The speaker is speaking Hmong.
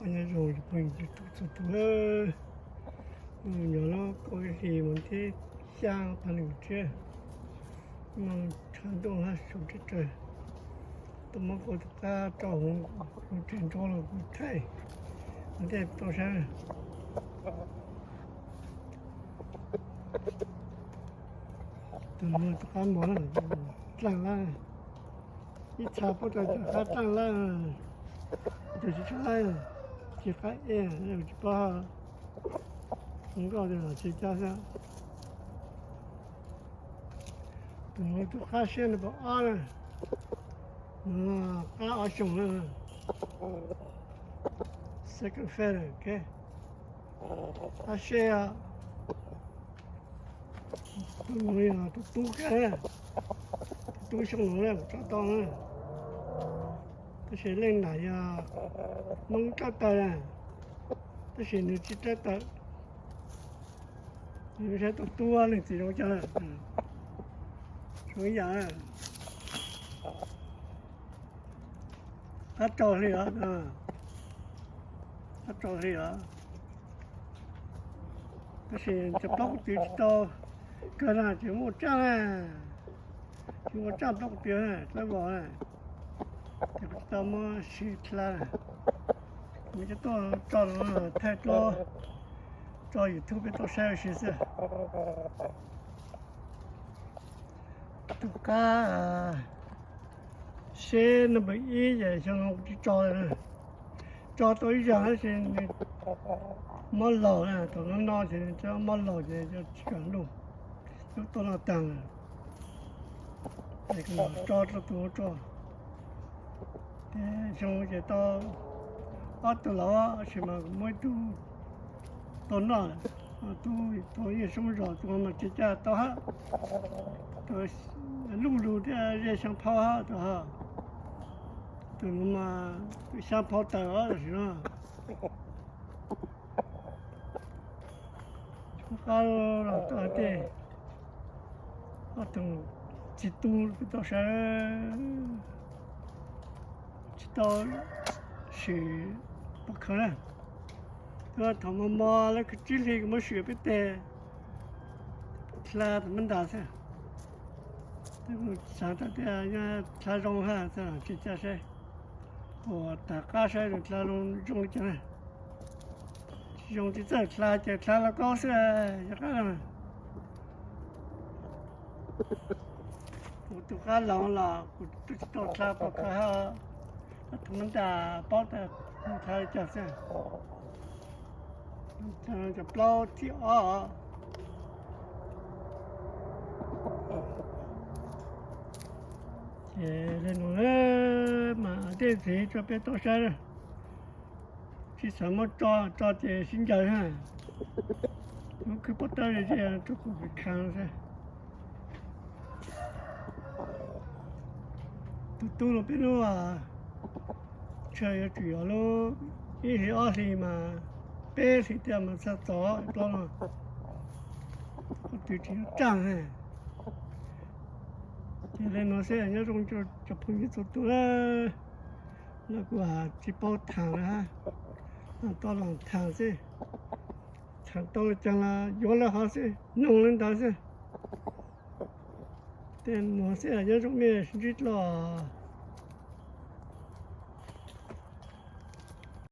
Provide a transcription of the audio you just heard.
Nyob zoo cov phooj ywg txhua tus, nyob los kaum ib hlis mus thib xya phav nees nkaum tsib, no tshav ntuj hab su teb tsawg. Tuaj muab kuv tus qab tso hauv lub tsev ntsuab los kuv thaij ntej tau saib. Tus no tus qab mos dlaaj lab, ib txha puab rau cov qab dlaaj lab, cov tsis tshua dlaaj, tsis qab ej, tsis paub zoo nkauj tias los tsis coj xwb. Tus no tus qab siab no pab ob na, qab ob xyoos na, second feather, qab siab. Tus no yog tus tub kawg, tus tub xyoo no na kuv tso tau na, tab sis leej nam yog Hmoob rab taw na, tab sis nws tsis rab taw. Nws saib tus tub leej txiv zoo cas na, zoo ib yam na. Qab tso hli os, qab tso hli os. Tab sis cov plaub qub tw tsis tau kawg na, tsis muaj tsaj na, tsis muaj tsaj plaub qub tw na, dlawb vos na, ces kuv tsis tau muab siv dlha. Kuv coj tuaj tso no thaij dlaab tso YouTube peb tau saib ua si xwb. Tus qab seb number ib ces xyoo no kuv tsis tso, tso tau ib zaug tab sis nws mob laus na, thaum no no ces nws mob laus ces tsis kam luj, lub tuaj noj taag lawm. Ces kuv tso rau tus tso. Ces xyoo ces tau ob tug laus tab sis mas kuv muab ib tug tau noj lawm, tub tau yeej soob zog, tus no mas tsis caj tau hab, luj lug thiab zej xyaa phau hab tus ho, tus no mas xyaa phau tawm os tam sim no. Qab los tau tej, ob tug txiv tub peb tau saib, tsis tau sim pov khawv na. Thaum mos mos lawv khwv tsib hli kuv muab sim peb teg dlha tus mab ntas xwb. Xaav tas tias nyob dlha zoo hab tsis caj saib, ua tag qab saib dlha zoo zoo li cas na. Tsis zoo tsis txawj dlha ces dlha los kaub xwb, yog qab no. Kuv tus qab loov los kuv tsis tau dlha pov khawv hab, tus mab ntas paub tas dlha li cas xwb. Cov plaub thib ob. Ces le nuav mas tej ntxiv tso peb tau saib, tsis xav muab tso, tso ces sib ncaws hab. Muab khwb pob tawb ze rau kuv khav xwb. Tus tub no peb lub, ntshe yuav tsum yog lub ib hlis ob hlis mas, peb hlis tiag mas txog txog plaub no, qhov twg tsis yuav tsaaj. Ces le nuav xwb, nyob zoo cov phooj ywg txhua tus na, los kuv tsis paub thaam lawm hab, tau los thaam xwb. Thaam tau le caag los yuav lawv hov xwb, noog le ntawd xwb. Tej nuav xwb, nyob zoo mej sib ntsib dlua.